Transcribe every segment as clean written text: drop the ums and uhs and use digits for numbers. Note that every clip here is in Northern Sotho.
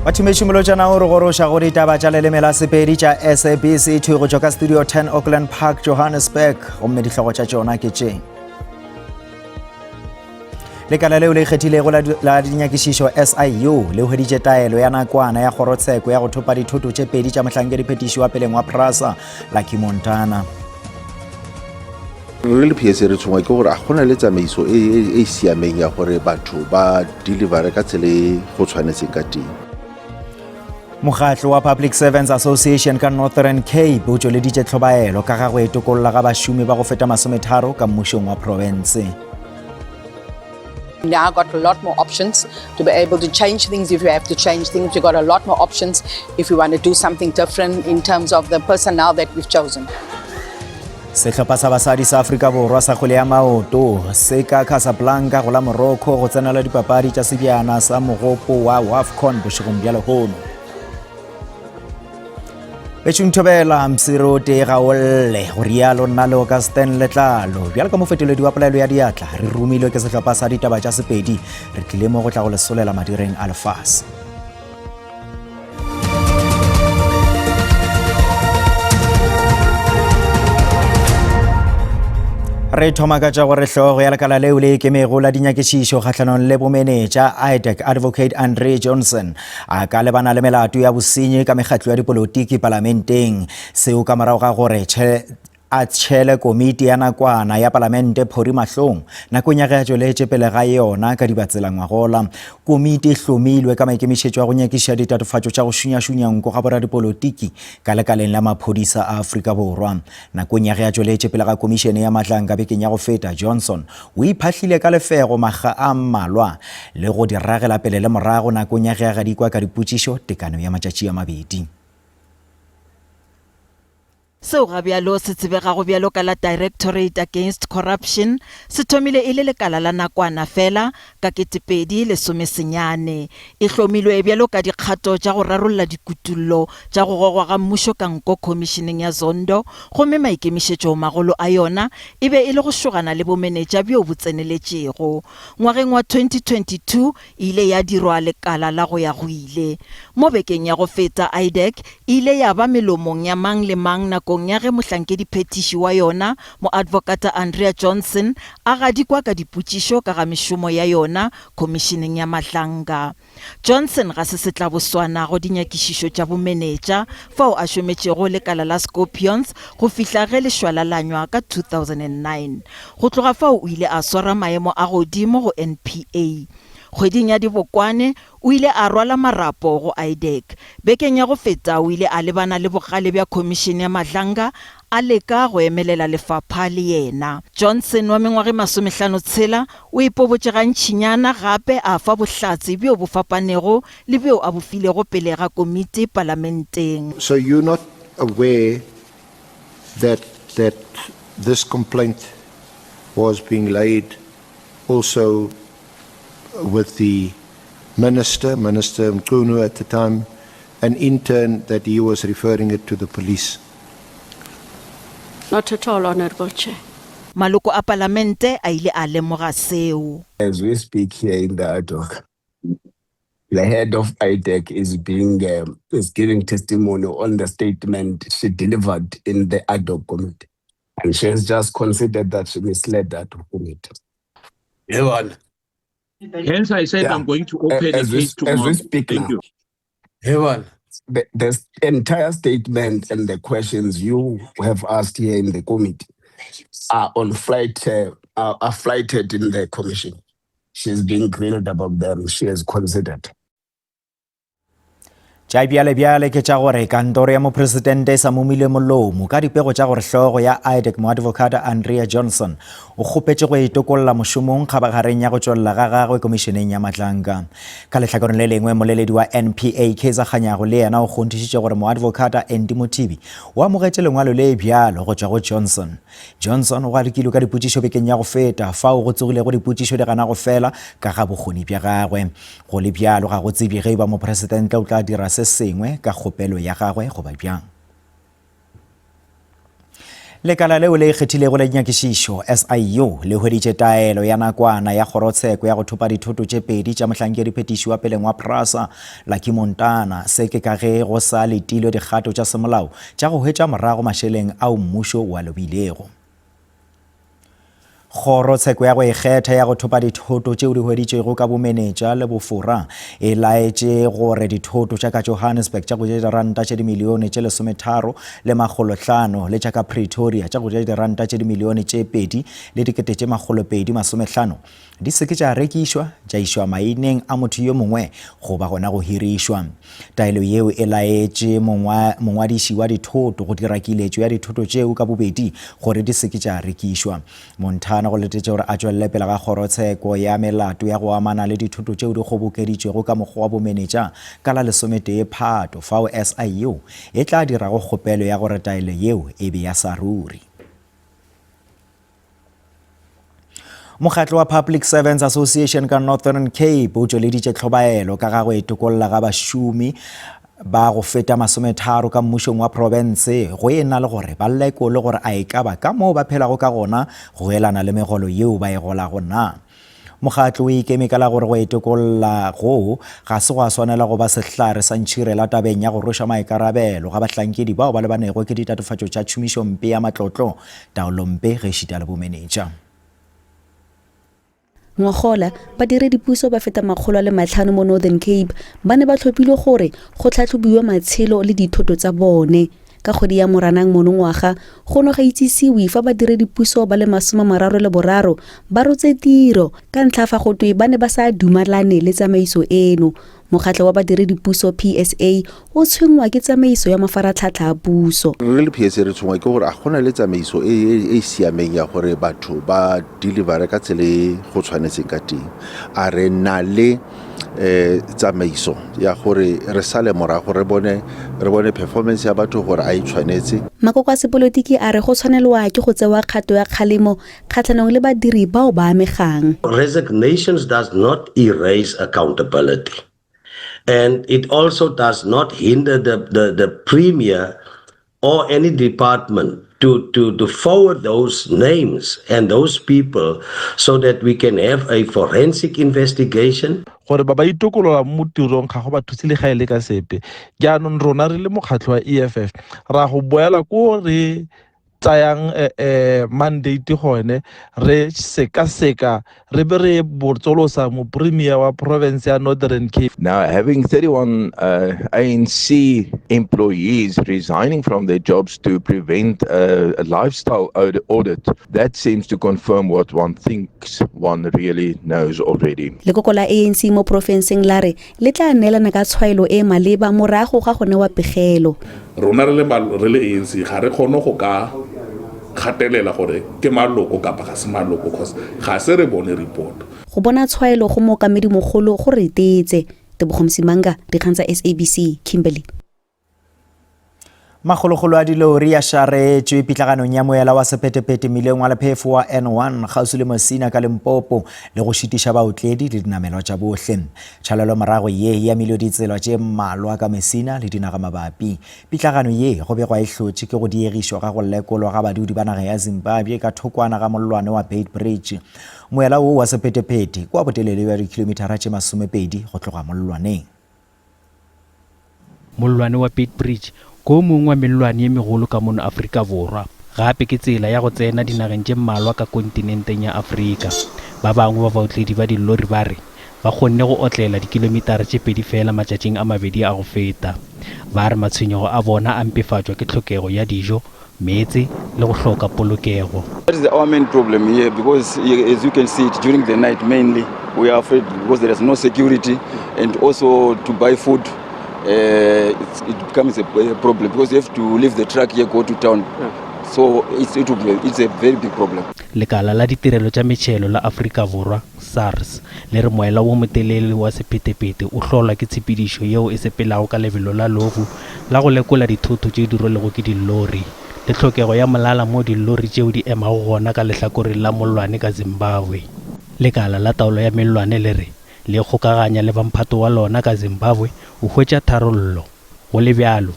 Batšhomiši Molotšana o re goroša go ditaba tša leleme la Sepedi tša SABC 2 go tšwa ka Studio 10 Auckland Park, Johannesburg, gomme dihlogo tša tšona ke tše. Lekala leo le ikgethilego la dinyakišišo SIU le hweditše taelo ya nakwana ya kgorotsheko ya go thopa dithoto tše pedi tša mohlankediphethiši wa peleng wa Prasa, Lucky Montana. Re le PSA re tshwenngwa ke gore a gona le tsamaiso e e, e siameng ya gore batho ba delivere ka tsela e go tshwanetseng ka teng. Mokgatlo wa Public Servants Association ka Northern Cape o tšweleditše tlhobaelo ka ga go etokolla ga bašomi ba go feta masometharo ka mmušong wa profense. Now got a lot more options to be able to change things if you have to change things. We've got a lot more options if we want to do something different in terms of the personnel that we've chosen. Sehlopha sa basadi sa Afrika Borwa sa kgwele ya maoto se ka Casablanca go la Morocco go tsenela dipapadi tša sebjana sa mogopo wa WAFCON bošegong bja lehono. Bešong thobela msere o tee ga o lle go rialo nna le Augustin Letlalo bjalo ka mofetoledi wa polelo ya diatla re romilwe ke sehlopha sa ditaba tša Sepedi re tlile mo go tla go le solela madireng a lefase. Re thoma ka tša gore hlogo ya lekala leo le ikemego la dinyakišišo kgahlanong le bomenetša IDAC Advocate Andre Johnson a ka lebana le melato ya bosenyi ka mekgatlo ya dipolotiki palamenteng. Seo ka morago ga gore a tšhele komiti ya nakwana ya palamente phori mahlong nakong ya ge a tšweletše pele ga yona ka dibatsela ngwagola. Komiti e hlomilwe ka maikemišetšo a go nyakiša ditatofatšo tša go šunyašunya nko ga boradipolotiki ka lekaleng la maphodisa a Afrika Borwa. Nakong ya ge a tšweletše pele ga komišene ya Matlanka bekeng ya go feta, Johnson o iphahlile ka lefego makga a mmalwa le go di ragela pele le morago nakong ya ge a gadikwa ka dipotšišo tekano ya matšatši a mabedi. Seo ga bjalo se tsebegago bjalo ka la Directorate Against Corruption se thomile e le lekala la nakwana fela ka 2019. E hlomilwe bjalo ka dikgato tša go rarolla dikutullo tša go gogwa ga mmušo ka nko Khomišeneng ya Zondo gomme maikemišetšomagolo a yona e be e le go šogana le bomenetša bjo bo tseneletšego. Ngwageng wa 2022 e ile ya dirwa lekala la go ya go ile. Mo bekeng ya go feta IDAC e ile ya ba melomong ya mang le mang nakong ya ge mohlankediphethiši wa yona, Moadvokata Andrea Johnson, a gadikwa ka dipotšišo ka ga mešomo ya yona Khomišeneng ya Mahlanga. Johnson ga se setlaboswana go dinyakišišo tša bomenetša fao a šometšego lekala la Scorpions go fihla ge le šwalalanywa ka 2009. Go tloga fao o ile a swara maemo a godimo go NPA. Kgweding ya Dibokwane o ile a rwala marapo go IDAC. Bekeng ya go feta o ile a lebana le bogale bja Khomišene ya Mahlanga a leka go emelela lefapha le yena. Johnson wa mengwaga e masomehlano-tshela o ipobotše gantšinyana gape a fa bohlatse bjo bo fapanego le bjo a bo filego pele ga komiti palamenteng. So you're not aware that that this complaint was being laid also with the minister, Minister Mchunu at the time, and in turn that he was referring it to the police? Not at all, Honourable Chair. Maloko a Palamente a ile a lemoga seo. As we speak here in the ad hoc, the head of IDAC is being um, is giving testimony on the statement she delivered in the ad hoc committee. And she has just considered that she misled that committee. Yebona. Hence, I said Yeah. I'm going to open a As we, case tomorrow. as we speak Thank now, you. Yebona. the, the entire statement and the questions you have asked here in the committee are on flight, uh, are, are flighted in the commission. She's being grilled about them. She has considered. Tša bjalebjale ke tša gore kantoro ya mopresidente e sa momile molomo ka dipego tša gore hlogo ya IDAC moadvocate Andrea Johnson o kgopetše go itokolla mošomong kgabagareng ya go tšwelela ga gagwe komišeneng ya Matlanka. Ka lehlakoreng le lengwe moleledi wa NPA Kaizer Kganyago le yena o kgonthišitše gore moadvocate Andy Mothibi o amogetše lengwalo le bjalo go tšwa go Johnson. Johnson o gadikilwe ka dipotšišo bekeng ya go feta fao go tsogilego dipotšišo di gana go fela ka ga bokgoni bja gagwe. Go le bjalo, ga go tsebje ge e ba mopresidente o tla dira se sengwe ka kgopelo ya gagwe goba bjang. Lekala leo le ikgethilego la dinyakišišo, SIU, le hweditše taelo ya nakwana ya kgorotsheko ya go thopa dithoto tše pedi tša mohlankediphethiši wa peleng wa Prasa, Lucky Montana. Se ke ka ge go sa letilwe dikgato tša semolao tša go hwetša morago mašeleng ao mmušo o a lobilego. Kgorotsheko ya go ikgetha ya go thopa dithoto tšeo di hweditšwego ka bomenetša le bofora e laetše gore dithoto tša ka Johannesburg tša go ja diranta tše dimilione tše lesometharo le makgolohlano le tša ka Pretoria tša go ja diranta tše dimilione tše 2 le dikete tše makgolopedi masomehlano di se ke tša rekišwa, tša išwa maineng a motho yo mongwe goba gona go hirišwa. Taelo yeo e laetše mongwadiši wa dithoto go dira kiletšo ya dithoto tšeo ka bobedi gore di se ke tša rekišwa. Montana go letetše gore a tšwelele pele ga kgorotsheko ya melato ya go amana le dithoto tšeo di kgobokeditšwego ka mokgwa wa bomenetša ka la lesometee Phato, fao SIU e tla dirago kgopelo ya gore taelo yeo e be ya sa ruri. Mokgatlo wa Public Servants Association ka Northern Cape o tšweleditše tlhobaelo ka ga go itokolla ga bašomi ba go feta masometharo ka mmušong wa profense go e na le gore ba lekole gore a e ka ba ka moo ba phelago ka gona go elana le megolo yeo ba e golago na. Mokgatlo o ikeme ka la gore go itokolla goo ga se gwa swanela go ba sehlare sa ntšhirela tabeng ya go rweša maikarabelo ga bahlankedi bao ba lebanego ke ditatofatšo tša tšhomišompe ya matlotlo, taolompe gešita le bomenetša. Ngogola, badiredipuso ba feta 500 mo Northern Cape ba ne ba tlhophilwe gore go tlhatlhobiwe matshelo le dithoto tsa bone. Ka kgwedi ya Moranang monongwaga, go ne ga itsisiwe fa badiredipuso ba le 33 ba rotse tiro ka ntlha fa go twe ba ne ba sa dumalane le tsamaiso eno. Mokgatlho wa badiredipuso, PSA, o tshwenngwa ke tsamaiso ya mafaratlhatlha a puso. Re le PSA re tshwenngwa ke gore a go na le tsamaiso e e siameng ya gore batho ba delivere ka tsela e go tshwanetseng ka teng. A re na le eh tsamaiso ya gore re sale morago re bone re bone performance ya batho gore a e tshwanetse. Makoko a sepolotiki a re go tshwanelwa ke go tsewa kgato ya kgalemo kgatlhanong le badiri bao ba amegang. Resignations does not erase accountability and it also does not hinder the, the, the premier or any department to, to, to forward those names and those people so that we can have a forensic investigation. Gore ba ba itokolola mo tirong ga go ba thuse le ga e le ka sepe. Jaanong rona re le mokgatlho wa EFF ra go boela ko re tsayang eh, eh, mandate gone re sekaseka re be re botsolosa mopremier wa province ya Northern Cape. Now, having 31 ANC employees resigning from their jobs to prevent a lifestyle audit, that seems to confirm what one thinks one really knows already. Lekoko la ANC mo porofenseng la re le tla neelana ka tshwaelo e e maleba morago ga go newa pegelo. Rona re le re le ANC ga re kgone go ka gatelela gore ke maloko kapa ga se maloko cause ga se re bone report. Go bona tshwaelo go mookamedimogolo go retetse. Tebogo Msimanga, Dikgang tsa SABC, Kimberley. Makgolokgolo a dilori a šaretšwe pitlaganong ya moela wa sephethephethe mmileng wa lephefo wa N1 kgauswi le Mosina ka Limpopo le go šitiša baotledi le dinamelwa tša bohle. Tšhalelo morago ye e amile ditsela tše mmalwa ka Messina le dinaga mabapi. Pitlagano ye go begwa e hlotše ke go diegišwa ga go lekolwa ga badudi ba naga ya Zimbabwe ka thokwana ga mollwane wa Beitbridge. Moela wo wa sephethephethe ke wa botelele bja dikhilomithara tše masomepedi go tloga mollwaneng. Mollwane wa Beitbridge ke o mongwe wa mellwane ye megolo ka mono Afrika Borwa. Gape ke tsela ya go tsena dinageng tše mmalwa ka kontinenteng ya Afrika. Ba bangwe ba baotledi ba dillori ba re ba kgonne go otlela dikilomitara tše pedi feela matšatšing a mabedi a go feta. Ba re matshwenyego a bona a mpefatšwa ke tlhokego ya dijo, meetse le go hloka polokego. That is our main problem here because as you can see it during the night mainly we are afraid because there is no security and also to buy food uh, it becomes a, a problem because you have to leave the truck here go to town so it's, it will be, it's a very big problem. Lekala la ditirelo tša metšhelo la Afrika Borwa, SARS, le re moela wo motelele wa sephethephethe o hlolwa ke tshepedišo yeo e sepelago ka lebelo la lobu la go lekola dithoto tše di rwelego ke dillori le tlhokego ya molala moo dillori tšeo di emago gona ka lehlakoreng la mollwane ka Zimbabwe. Lekala la taolo ya mellwane le re le ikgokaganya le bamphato wa lona ka Zimbabwe go hwetša tharollo. Go le bjalo,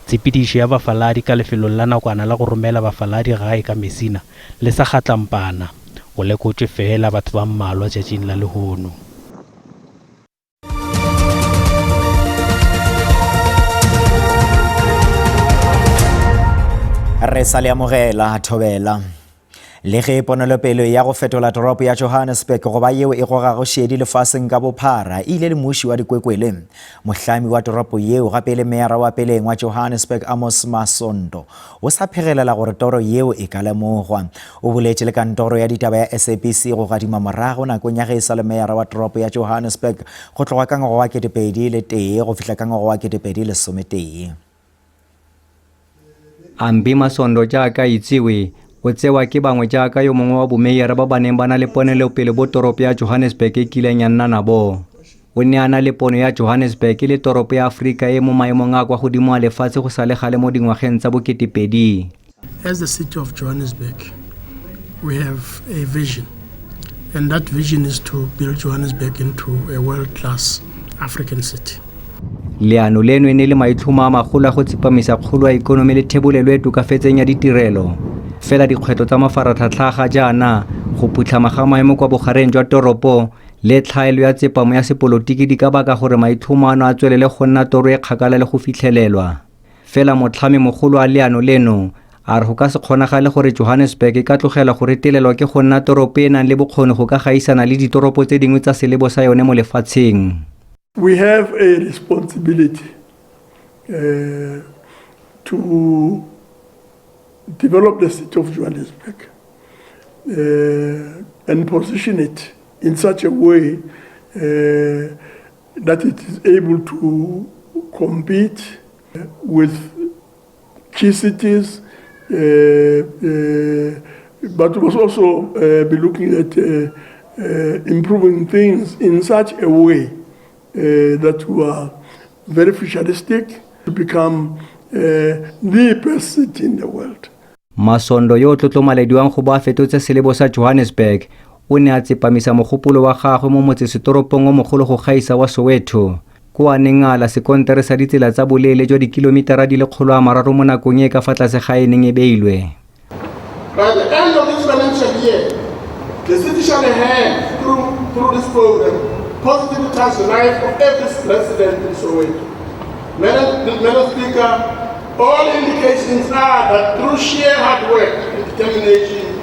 Tshepedišo ya bafaladi ka lefelong la nakwana la go romela bafaladi gae ka Messina le sa kgatlampana. Go lekotšwe feela batho ba mmalwa tšatšing la lehono. Re sa le amogela thobela. Le ge ponelopele ya go fetola toropo ya Johannesburg go ba yeo e gogago šedi lefaseng ka bophara e ile le mmuši wa dikwekwele, mohlami wa toropo yeo gape e le meyara wa peleng wa Johannesburg Amos Masondo o sa phegelela gore toro yeo e ka lemogwa. O boletše le kantoro ya ditaba ya SABC go gadima morago nakong ya ge e sa le meyara wa toropo ya Johannesburg go tloga ka ngwaga wa 2001 go fihla ka ngwaga wa 2011. Ambi Masondo jaaka a itsewe, o tsewa ke bangwe jaaka yo mongwe wa bomeyara ba ba neng ba na le ponelopele bo toropo ya Johannesburg e kileng ya nna nabo. O ne a na le pono ya Johannesburg e le toropo ya Aforika e e mo maemong a kwa godimo a lefatshe go sa le gale mo dingwageng tsa bo2000. As the city of Johannesburg, we have a vision, and that vision is to build Johannesburg into a world-class African city. Leano leno e ne le maitlhomo a magolo a go tsepamisa kgolo ya ikonomi le thebolelo e tokafetseng ya ditirelo. Fela dikgwetlho tsa mafaratlhatlha a ga jaana, go phutlhama ga maemo kwa bogareng jwa toropo le tlhaelo ya tsepamo ya sepolotiki di ka baka gore maitlhomo ano a tswelele go nna toro e kgakala le go fitlhelelwa. Fela motlhami mogolo wa leano leno a re go ka se kgonagale gore Johannesburg e ka tlogela go retelelwa ke go nna toropo e e nang le bokgoni go ka gaisana le ditoropo tse dingwe tsa selebo sa yone mo lefatsheng. We have a responsibility uh, to develop the city of Johannesburg uh, and position it in such a way uh, that it is able to compete with key cities, uh, uh, but we must also uh, be looking at uh, uh, improving things in such a way uh, that we are very futuristic to become the best city in the world. Masondo yo o tlotlomalediwang go bo a fetotse selebo sa Johannesburg o ne a tsepamisa mogopolo wa gagwe mo motsesetoropong o mogolo go gaisa wa Soweto, ko a neng a ala sekontere sa ditsela tsa boleele jwa dikilomitara di le 300 mo nakong e e ka fa tlase ga e neng e beilwe. By the end of this financial year, the city shall have, through, through this program, positively touched the life of every resident in Soweto. Madam, Madam Speaker, all indications are that through sheer hard work and determination,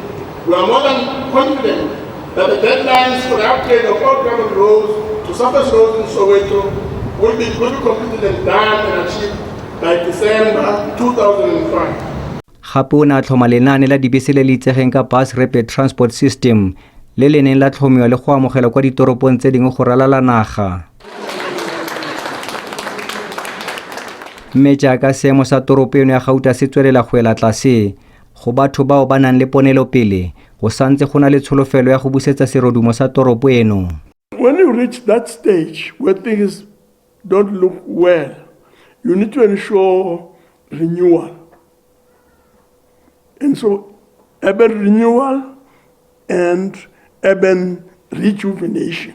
we are more than confident that the deadlines for the upgrade of all gravel roads to surface roads in Soweto will be, will be completed and done and achieved by December 2005. Gape o ne a tlhoma lenaane la dibese le le itsegeng ka Bus Rapid Transport System le le neng la tlhomiwa le go amogelwa kwa ditoropong tse dingwe go ralala naga. Mme jaaka seemo sa toropo eno ya gauta se tswelela go ela tlase, go batho bao ba nang le ponelopele, go santse go na le tsholofelo ya go busetsa serodumo sa toropo eno. When you reach that stage where things don't look well, you need to ensure renewal. And so urban renewal and urban rejuvenation.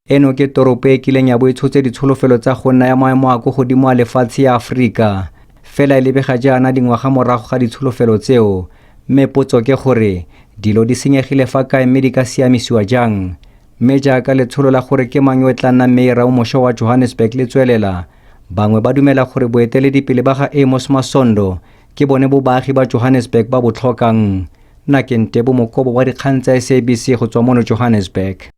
Eno ke toropo e kileng ya bo e tshotse ditsholofelo tsa go nna ya maemo a ko godimo a lefatshe ya Aforika. Fela e lebega jaana dingwaga morago ga ditsholofelo tseo. Mme potso ke gore, dilo di senyegile fa kae mme di ka siamisiwa jang? Mme jaaka letsholo la gore ke mang yo e tla nnang meyara o mošwa wa Johannesburg le tswelela, bangwe ba dumela gore boeteledipele ba ga Amos Masondo ke bone bo baagi ba Johannesburg ba bo tlhokang. Nna ke Ntebo Mokobo wa dikgang tsa SABC go tswa mono Johannesburg.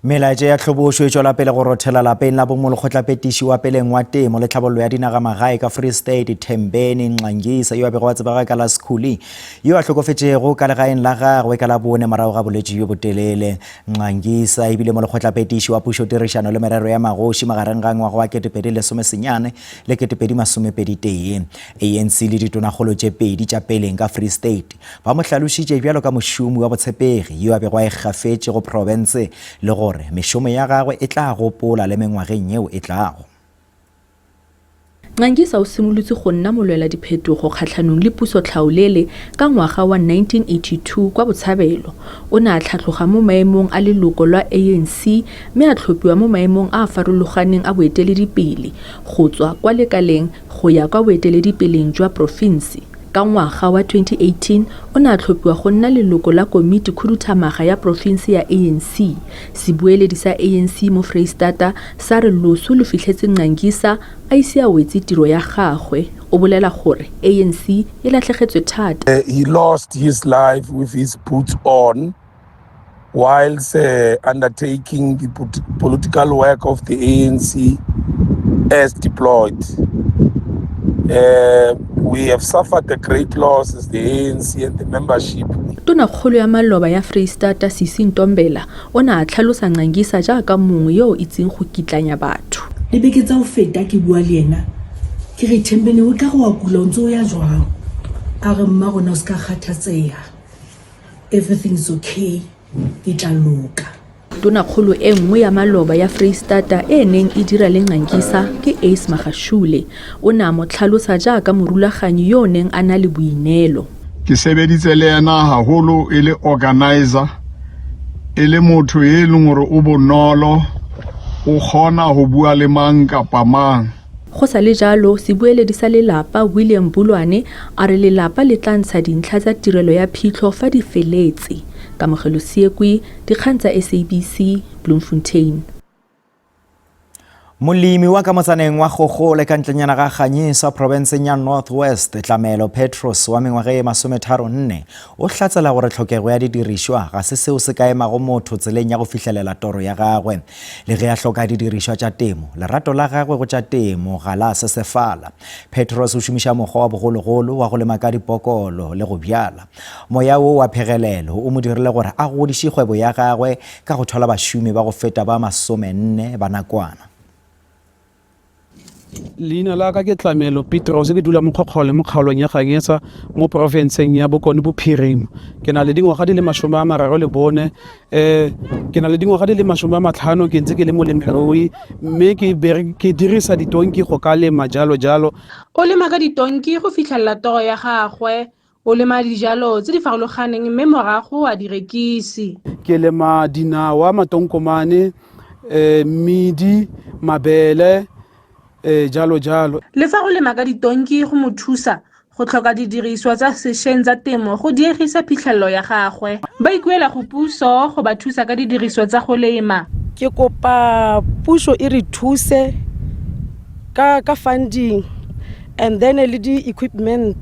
Melaetša ya tlhobošo e tšwela pele go rothela lapeng la bomolekgotlapetiši wa peleng wa temo le tlhabollo ya dinagamagae ka Free State Thembeni Nxangisa yo a bego a tsebega ka la Skhuli yo a hlokofetšego ka legaeng la gagwe ka Labone morago ga bolwetši bjo botelele. Nxangisa e bile molekgotlapetiši wa pušotirišano le merero ya magoši magareng ga ngwaga wa 2019 le 2021. ANC le ditonakgolo tše pedi tša peleng ka Free State ba mo hlalošitše bjalo ka mošomi wa botshepegi yo a bego a ikgafetše go profense le gore mešomo ya gagwe e tla gopola le mengwageng yeo e tlago. Nxangisa o simolotse go nna molweladiphetogo kgatlhanong le pusotlhaolele ka ngwaga wa 1982 kwa Botshabelo. O ne a tlhatloga mo maemong a leloko lwa ANC mme a tlhophiwa mo maemong a a farologaneng a boeteledipele go tswa kwa lekaleng go ya kwa boeteledipeleng jwa porofense. Ka ngwaga wa 2018, o ne a tlhophiwa go nna leloko la komiti khuduthamaga ya porofense ya ANC. Sebueledi sa ANC mo Freistata sa re loso lo fitlhetse Nxangisa a ise a wetse tiro ya gagwe. O bolela gore ANC e latlhegetswe thata. He lost his life with his boots on whilst uh, undertaking the political work of the ANC as deployed. Uh, we have suffered a great loss as the ANC and the membership. Tonakgolo ya maloba ya Freistata Sisi Ntombela o ne a tlhalosa Nxangisa jaaka mongwe yo o itseng go kitlanya batho. Le beke tsa go feta ke bua le ena ke re Thembeni o tla go wa kula o ntse o ya jwang a re mma rona o se ka kgathatseha everything is okay e tla loka. Tonakgolo e nngwe ya maloba ya Freistata e e neng e dira le Nxangisa ke Ace Magashule. O ne a mo tlhalosa jaaka morulaganyi yo o neng a na le boineelo. Ke sebeditse le yena haholo e le organizer, e le motho e leng hore o bonolo, o kgona ho bua le mang kapa mang. Go sa le jalo, sebueledi sa lelapa William Bulwane a re lelapa le tla ntsha dintlha tsa tirelo ya phitlho fa di feletse. Kamogelo Seekwi, Dikgang tsa SABC, Bloemfontein. Molemi wa ka motsaneng wa Gogole ka ntlenyana ga Ganyesa profenseng ya North West, Tlamelo Petros wa mengwaga e 34 o hlatsela gore tlhokego ya didirišwa ga se seo se ka emago motho tseleng ya go fihlelela toro ya gagwe. Le ge a hloka didirišwa tša temo, lerato la gagwe go tša temo ga la sesefala. Petros o šomiša mokgwa wa bogologolo wa go lema ka dipokolo le go bjala. Moya wo wa phegelelo o mo dirile gore a godiše kgwebo ya gagwe ka go thwala bašomi ba go feta ba masomenne ba nakwana. Leina la ka ke Tlamelo Petros, ke dula Mokgokgole mo kgaolong ya Ganyesa mo porofenseng ya Bokone Bophirima. Ke na le dingwaga di le 34, um ke na le dingwaga di le 50 ke ntse ke le molemirui mme ke ke dirisa ditonki go ka lema jalo jalo. O lema ka ditonki go fitlhelela toro ya gagwe. O lema dijalo tse di farologaneng mme morago a di rekise. Ke lema dinawa, matonkomane, um mmidi, mabele, um jalo jalo. Le fa go lema ka ditonki go mo thusa go tlhoka didiriswa tsa sešweng tsa temo go diegisa phitlhelelo ya gagwe. Ba ikuela go puso go ba thusa ka didiriswa tsa go lema. Ke kopa puso e re thuse ka ka funding and then le di-equipment.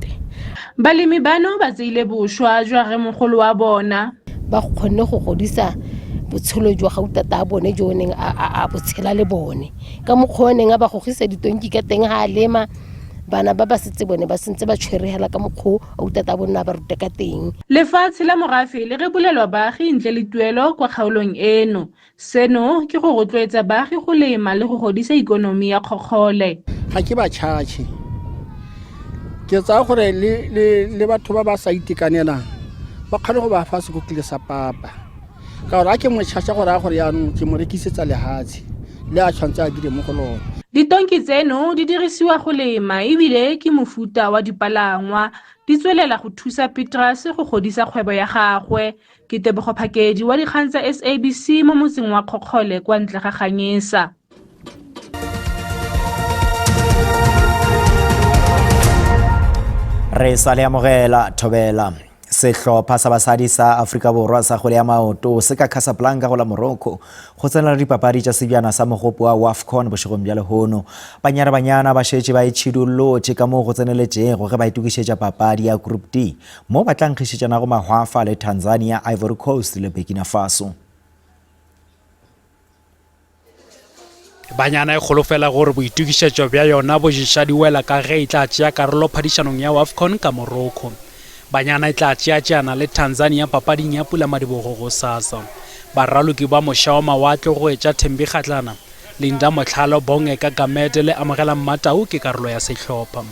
Balemi bano ba tseile bošwa jwa rremogolo wa bona. Ba kgonne go godisa botshelo jwa gautata a bone jo o neng a bo tshela le bone ka mokgwa o neng a ba gogisa ditonki ka teng ga a lema bana ba ba setse bone ba sentse ba tshwere hela ka mokgwa o autata a bone a ba ruta ka teng. Lefatshe la morafe le rebolelwa baagi ntle le tuelo kwa kgaolong eno. Seno ke go rotloetsa baagi go lema le go godisa ikonomi ya Kgokgole. Ga ke ba charge. Ke tsaya gore le, le, le batho ba ba sa itekanelang ba kgone go ba fa sekokile sa papa. Ka gore a ke mo charge go raya gore yaanong ke mo rekisetsa lehatshe le a tshwanetse a dire mo go lone. Ditonki tseno di dirisiwa go lema ebile ke mofuta wa dipalangwa. Di tswelela go thusa Petrus go godisa kgwebo ya gagwe. Ke Tebogo Phakedi wa dikgang tsa SABC mo motseng wa Kgokgole kwa ntle ga Ganyesa. Re sa le amogela thobela. Sehlopha sa basadi sa Afrika Borwa sa kgwele ya maoto se ka Casablanca go la Morocco go tsenela dipapadi tša sebjana sa mogopo wa WAFCON bošegong bja lehono. Banyana Banyana ba šetše ba itšhidullotše ka moo go tseneletšego ge ba itokišetša papadi ya Group D mo ba tla nkgišetšanago mahwafa le Tanzania, Ivory Coast le Burkina Faso. Banyana e holofela gore boitokišetšo bja yona bo ješa di wela ka ge e tla tšea karolo phadišanong ya WAFCON ka Morocco. Banyana e tla tšeatšeana le Tanzania papading ya pulamadibogo gosasa. Baraloki ba moša wa mawatle go etša Thembi Kgatlana, Linda Motlhalo, Bongeka Gamede le Amogelang Mmatau ke karolo ya sehlopha.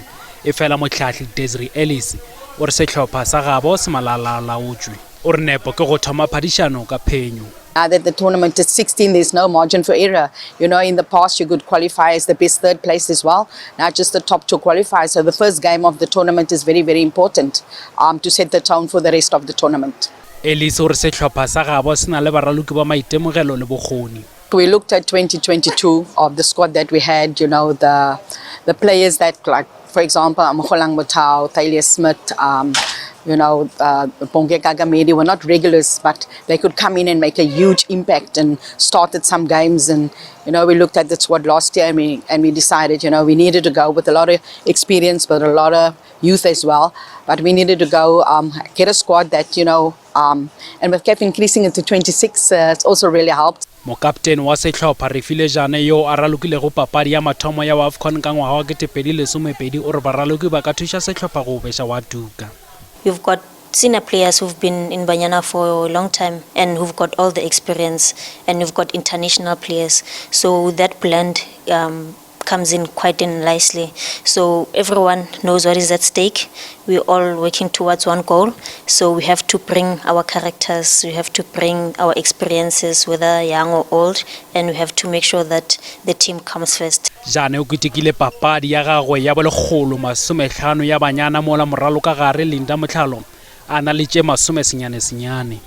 Efela mohlahli Desiree Ellis o re sehlopha sa gabo se malalaalaotšwe. O re nepo ke go thoma phadišano ka phenyo. Now that the tournament is 16, there's no margin for error. You know, in the past, you could qualify as the best third place as well. Now just the top two qualify. So the first game of the tournament is very, very important um, to set the tone for the rest of the tournament. Ellis o re sehlopha sa gabo se na le baraloki ba maitemogelo le bokgoni. We looked at 2022 of the squad that we had, you know, the the players that like for example, Amogolang Motau, Thalia Smith, um, you know, uh, Bonge Gagamedi were not regulars, but they could come in and make a huge impact and started some games. And, you know, we looked at the squad last year and we, and we decided, you know, we needed to go with a lot of experience, but a lot of youth as well. But we needed to go um, get a squad that, you know, um, and with CAF increasing it to 26, uh, it's also really helped. Mokaptene wa sehlopha Refilwe Jane yo a ralokilego papadi ya mathomo ya Wafcon ka ngwaga wa 2012 o re baraloki ba ka thuša sehlopha go beša wa tuka. You've got senior players who've been in Banyana for a long time and who've got all the experience, and you've got international players. So that blend um, comes in quite in nicely. So everyone knows what is at stake. We're all working towards one goal. So we have to bring our characters, we have to bring our experiences, whether young or old, and we have to make sure that the team comes first. Jane o ketekile papadi ya gagwe ya bolekgolo masomehlano ya Banyana mola moralokagare Linda Motlhalo a na le tše masomesenyane senyane.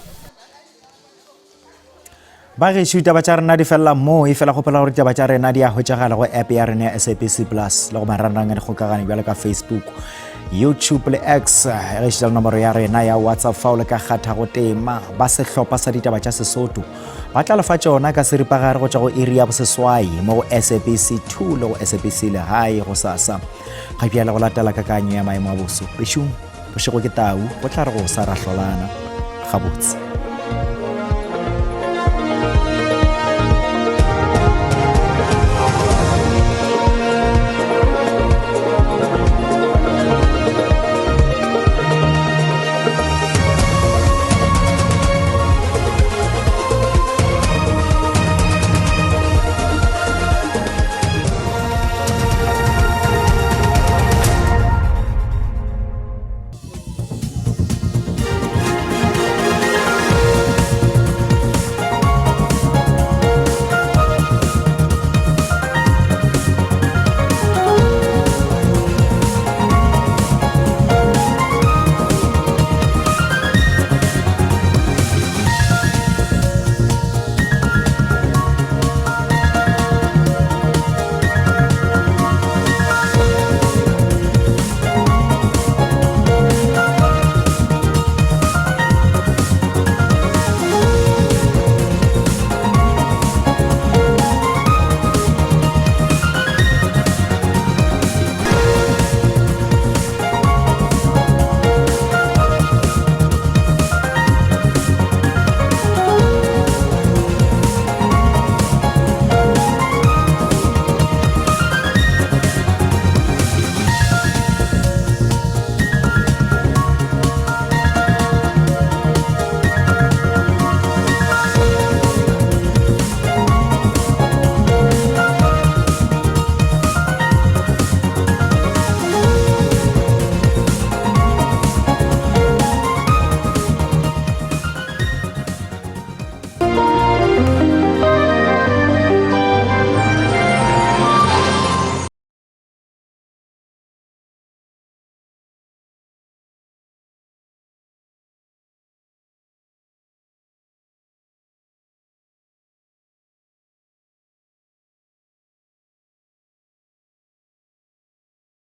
Ba gešo ditaba tša rena di felela moo e fela gopola gore ditaba tša rena di a hwetšagala go app ya rena ya SABC Plus le go marangrang a dikgokagano bjalo ka Facebook YouTube le X ge šita le nomoro ya rena ya WhatsApp fa o le ka kgatha go tema ba sehlopha sa ditaba tša Sesotho ba tla lefa tšona ka seripagare go tšwa go iri ya boseswai mo go SABC 2 le go SABC Legae go sasa ga bjale go latela kakanyo ya maemo a boso bešong bošego ke tau go tla re go sa ra hlolana gabotse.